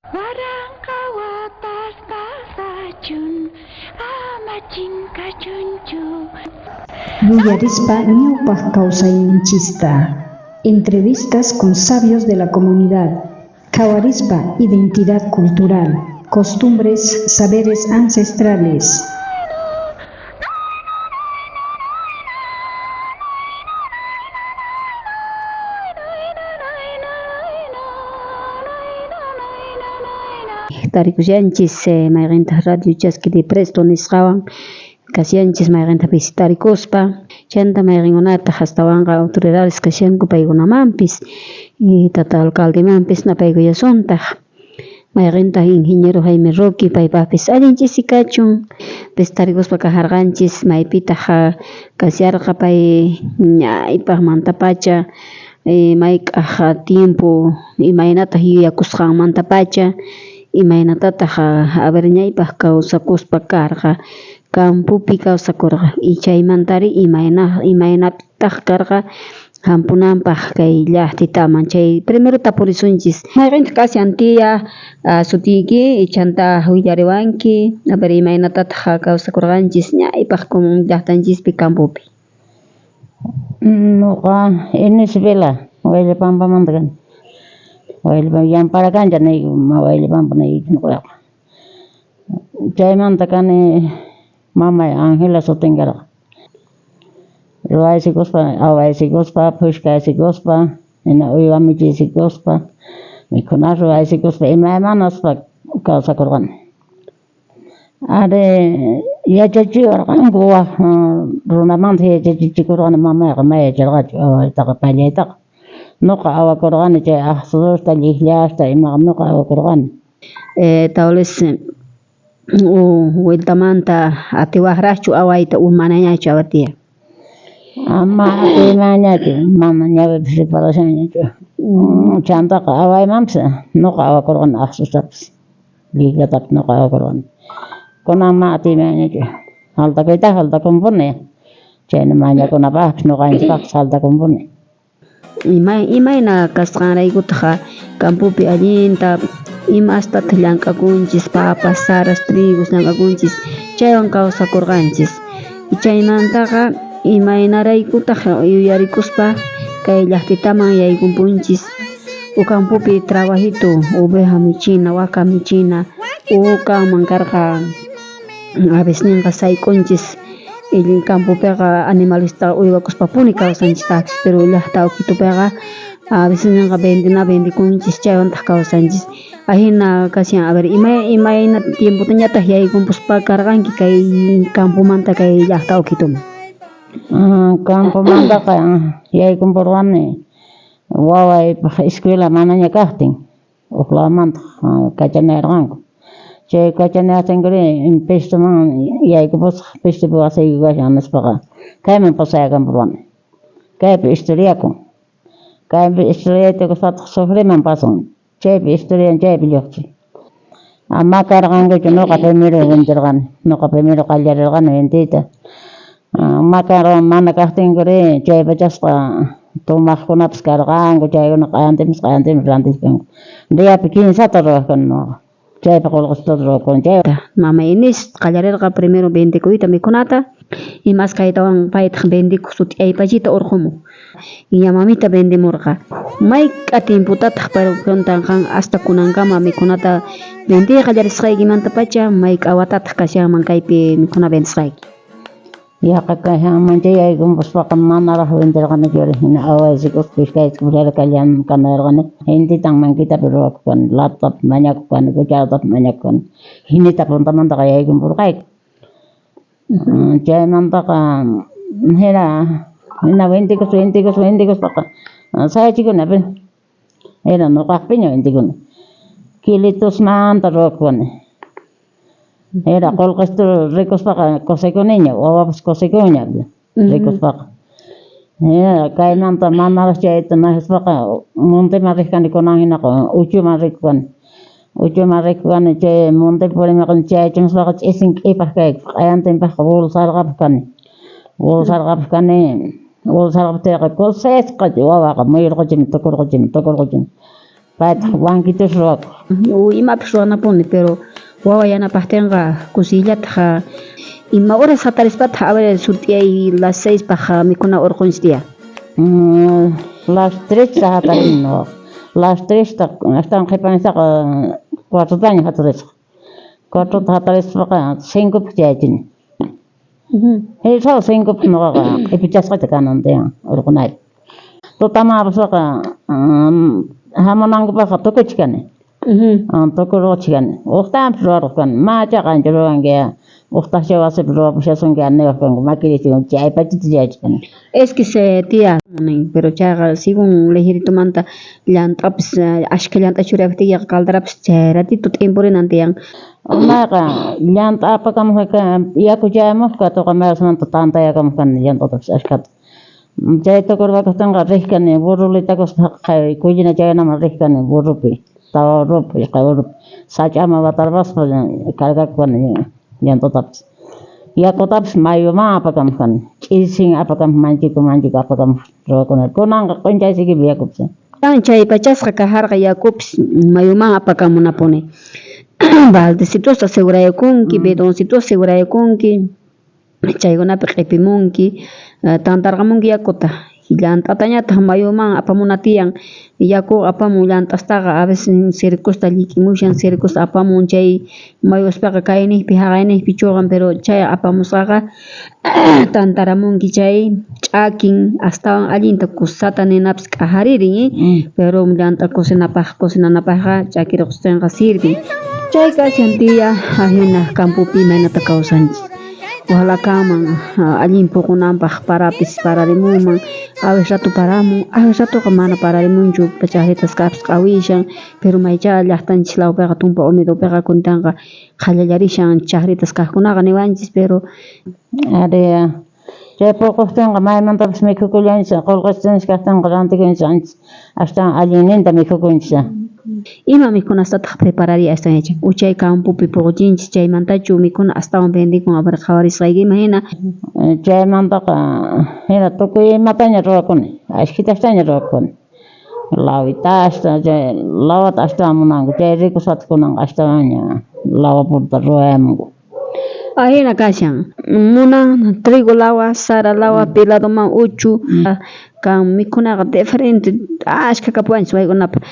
Waranqa watas pasachun, ama chinkachunchu. Yuyarispa ñawpaq kawsayninchista. Entrevistas con sabios de la comunidad. Qhawarispa identidad cultural, costumbres, saberes ancestrales. Tarikushanchis mayqentaq Radio Chaski de Presto nisqawan kashanchis mayqenta visitarikuspa chanta mayqenkunataq astawanqa autoridades kashanku paykunamanpis y tata alcaldemanpis napaykullasuntaq mayqentaq ingeniero Jaime Roque paypaqpis allin ch'isi kachun visitarikuspa kajarqanchis maypitaq kasharqa pay ñaypaqmantapacha mayk'aj tiempo imaynataq yuyakusqanmantapacha imaynatataq a ver ñaypaq kawsakuspa karqa campopi kawsakurqa y chaymantari imayna imaynapitaq karqa hampunanpaq kay llaqtitaman chay primero tapurisunchis mayqintaq kashan tiya sutiyki chanta willariwanki a ver imaynatataq kawsakurqanchis ñaypaq llaqtanchispi campopi. Noqa Inés Vela, Wayllapampamanta kani. Wayllapampa Yampara kancha niyku, Wayllapampa niyku ñuqaqa. Chaymanta kani mamay Angela sutin karqa. Ruwaysikuspa, awaysikuspa, phushkaysikuspa, hina uywa michiysikuspa, mikhuna ruwaysikuspa imaymanaspa kawsakurqani. Ari yachachiwarqanku wak runamanta yachachichikurqani mamayqa may yacharqachu awaytaqa pallaytaqa. Nuqa awakurqani chay aqsusta, llikllasta imaqa nuqa awakurqani. Tal vez vueltamanta atiwaqraqchu awayta o manañachu awatiya? Ama atiymanñachu, mana ñawipis reparashanñachu. Chantaqa awaymanpis nuqa awakurqani aqsustapis. Llikllatapas ñuqa awakurqani. Kunan mana atiymanñachu. Faltakuytaqa faltakunpuni. Chayna mañakunapaqpis ñuqanchikpaqpis faltakunpuni. Imayna kasqanraykutaq campopi allinta imastataq llank'akunchis papas, saras, trigos llank'akunchis chaywan kawsakurqanchis. Chaymantaqa imaynaraykutaq yuyarikuspa kay llaqtitaman yaykunpunchis o campopi trabajito oveja michina, waka michina o kanman karqa a veces sayk'unchis campopiqa animalesta uywakuspapuni kawsanchistaqpis pero llaqta ukitupiqa a veces ninqa vendena vendekunchis chaywantaq kawsanchis ajina kashan a ver imayna tiempotañataq yaykunpuspa karqanki kay campomanta kay llaqta ukituman. Campomantaqa yaykunpurqani wawaypaq escuela manaña kaqtin huk lawmantaq kachanayarqanku. Chay kachanayaqtinkuri Pistuman yaykupusaq, Pistupi wasiyku kashan nispaqa kayman pasayakampurqani. Kaypi estudiakun. Kaypi estudiaytukuspataq Sufriman pasan. Chaypi estudian chaypi lluqsin. Ama karqankuchu ñuqa primero venderqani. Ñuqa primero qallarirqani vendeyta. Ma mana kaqtinkuri chay pachasqa tomaqkunapas karqanku chaykuna q'ayantinpas q'ayantinpas rantichkanku. Diapi kinsata ruwaq kani ñuqa. Chaypi qullqisituta ruwaq kani chay. Mama Inés qallarirqa primero vendekuyta mikhunata imas kaytawan paytaq vendekuq sut'aypachita urqumuq ña mamita vendemurqa mayk'a tiempotataq qan hasta kunankama mikhunata vendey qallarisqaykimantapacha mayk'a watataq kashanman kaypi mikhuna vendesqayki? Yaqa kashanman chay yaykunpuspaqa manaraq venderqanichu hina awaysikuspa pishkaysikuspa kanayarqani. Gentetan mankitapi ruwakuq kani, latatapas mañakuq kani, cucharatapas mañakuq kani. Hinita puntamantaqa yaykunpurqayku. Chaymantaqa hina hina vendekuspa vendekuspa vendekuspaqa sayachikuni hina ñuqaqpiña vendekuni. Kilitusmanta ruwakuq kani. Hina qullqista rikuspaqa kusikuniña, wawapas kusikunña rikuspaqa. Hina kaymanta manaraq chayta naspaqa monteman riq kani kunan hinaqa uchuman rikuq kani. Uchuman rikuq kani chay montepi purimarqani chayachimspaqa ch'isin k'ipaq kayku q'ayantinpaqqa bolsarqapaq kani. Bolsarqapaq kani bolsarqaptiyqa kusisqa wawaqa muyurquchimi tukurquchimi tukurquchimi. Paytaj banquitos ruwakoj. Imapis ruwanapuni, pero wawa yanapajtenqa kusiyllataj. Ima horas jatarispataj a ver sut'iyay las seispaj mikhuna orqhonchis tiya? Las tresta jatarini noqaqa. Las tresta astawan qhepanisaqqa cuatrotaña jatarisaj. Cuatrota jatarispaqa cincopaj chayachini. Sawa cincopaj noqaqa q'ipichasqacha kanan tiyan orqhonaypaj. Tutamanpasqa jamunankupajqa tukuchikani. Tukuruchikani. Ujtanpis ruwarqoj kani. Machaqa ancha ruwanki ujtaj chay wasipi ruwapushasunki niwaj kanku makirichikun chaypachita chayachikani. Es que se tía nin, pero chayqa según lijeritumanta llant'apis ashkha llant'a churaptiyqa calderapis chay ratito t'impurinan tiyan. Unayqa llant'a apakamuj yaku chayamojqa tuqamayasmanta tantayakamuj kani llant'atapis ashkhata. Chay tukurqakojtinqa rej kani burrulitakuspa jaqay kullina chayanaman rej kani burropi, tawa burropi, iskay burropi, sach'aman watarpaspa cargakoj kani llant'atapis. Yakutapis mayuman apakamoj kani, ch'isin apakamoj manchiku manchiku apakamoj ruwakuna. Kunanqa q'onchaysikipi yakupis. Chay pachasqa kajarqa yakupis mayuman apakamunapuni. Baldecitosta asegurayakunki, bidoncitosta asegurayakunki, chaykunapi q'ipimunki, tantarqamunki yakuta. Llant'atañataj mayuman apamuna tiyan, yaku apamun llant'astaqa a veces cercosta llik'imushan, cercosta apamun chay mayuspaqa kaynejpi jaqaynejpi chuqan, pero chay apamusqaqa tantaramunki chay ch'akin astawan allinta kusata ninapis k'ajaririn, pero llant'a cocinapaj cocinanapajqa ch'akirqostinqa sirven. Chay kashan tiya ajina campopi imaynata kawsanchis. Ojalá kanman allin puqunanpaj parapis pararimunman, a veces rato paramun, a veces ratoqa mana pararimunchu, chajritas kajpis q'awishan, pero maycha llajtanchis lawpiqa tumpa humidopiqa kuntanqa qhallallarishan chajritas kajkunaqa niwanchis, pero Ari, chay puqojtinqa maymantapis mikhukullanchis, qolqechanchis kajtinqa rantikunchis astawan allinninta mikhukunchis. Ima mikhunastataj prepararía astawan yachan? Uchay campopi puquchinchis chaymantachu mikhuna astawan vendikun a ver qhawarisqaykiman hina? Chaymantaqa hina tukuy imataña ruwakuni, ashkhitastaña ruwakuni. Lawitasta, chay lawata astawan munanku, chay rikusqata kunanqa astawanña lawapurta ruwayamunku. Ajina kashan, munan trigo lawa, sara lawa, peladoman uchu, kan mikhunaqa diferente ashkha kapuwanchis waykunapaq.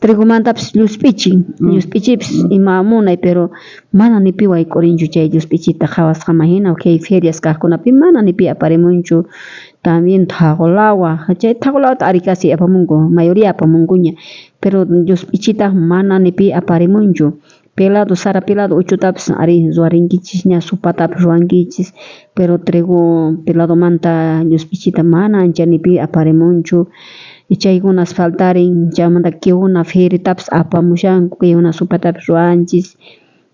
Trigomantapis llusp'ichin, llusp'ichipis ima munay, pero mana ni pi wayk'urinchu chay llusp'ichita qhawasqaman hina kay ferias kajkunapi mana ni pi aparimunchu. También thaqo lawa, chay thaqo lawata ari casi apamunku, mayoría apamunkuña, pero llusp'ichita mana ni pi aparimunchu. Pelado, sara pelado uchutapis ari ruwarinkichis sopatapis ruwankichis, pero trigo peladomanta llusp'ichita mana ancha ni pi aparimunchu. Chaykunas faltarin, chaymanta kiwuna feritapis apamushanku, kiwuna sopatapis ruwanchis,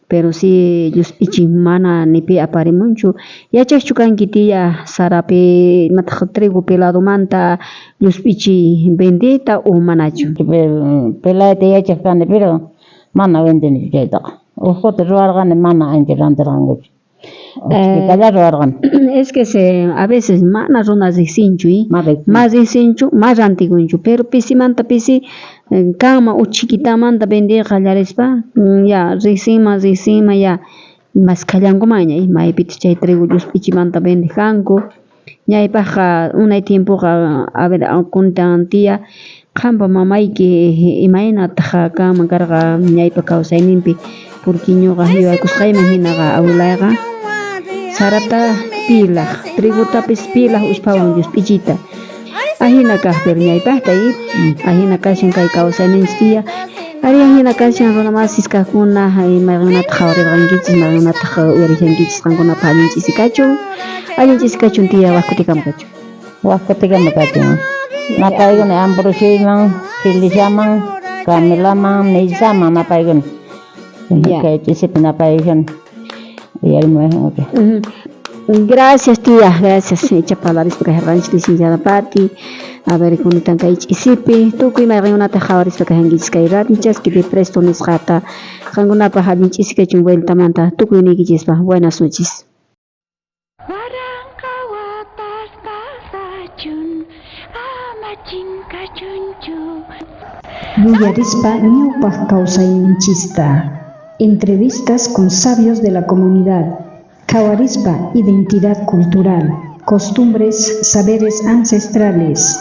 pero si llusp'ichi mana ni pi aparimunchu. Yachaqchu kanki tiya sarapi imataq trigo peladomanta llusp'ichi vendiyta o manachu? Pelayta yachaq kani, pero mana vendinichu chaytaqa. Uj kuti ruwarqani mana ancha rantirqankuchu. Uchkitalla ruwarqani. Es que se, a veces mana runa riqsinchu, ma riqsinchu, ma rantikunchu, pero pisimanta pisi kanman uchkitamanta vendiy qallarispa ya riqsinman riqsinman ya maskhallankumanña maypitaq chay trigo llusp'ichimanta vendej kanku. Ñaypajqa unay tiempoqa a ver kuntan tiya qampa mamayki imaynataq kanman karqa ñaypa kawsayninpi, porque ñuqa yuyakusqayman hinaqa abuelayqa sarata pilaj, trigotapis pilaj ushphawan llusp'ichita. Ajina kaj pero ñaypajta ajina kashan kay kawsayninchis tiya. Ari ajina kashan runa masis kajkuna mayqinkunataq qhawarirqankichis, mayqinkunataq uyarishankichis qankunapaq allin ch'isi kachun. Allin ch'isi kachun tiya, waj kutikama kachun. Waj kutikama kachun. Napaykuni Ambrosioman, Feliciaman, Camilaman, Nilsaman napaykuni. Kay ch'isipi napaykushani. Uyarimuwayku. Gracias tía, gracias. Icha parlarispa kajarqanchis licenciada Pati. A ver, kunitan kay ch'isipi tukuy mayqinkunataq qhawarispa kajankichis kay radio chaski de presto nisqata. Qankunapaq allin ch'isi kachun vueltamanta tukuy niykichispa. Buenas noches. Waranqa watas pasachun, ama chinkachunchu. Yuyarispa ñawpaj kawsayninchista. Entrevistas con sabios de la comunidad. Qhawarispa identidad cultural, costumbres, saberes ancestrales.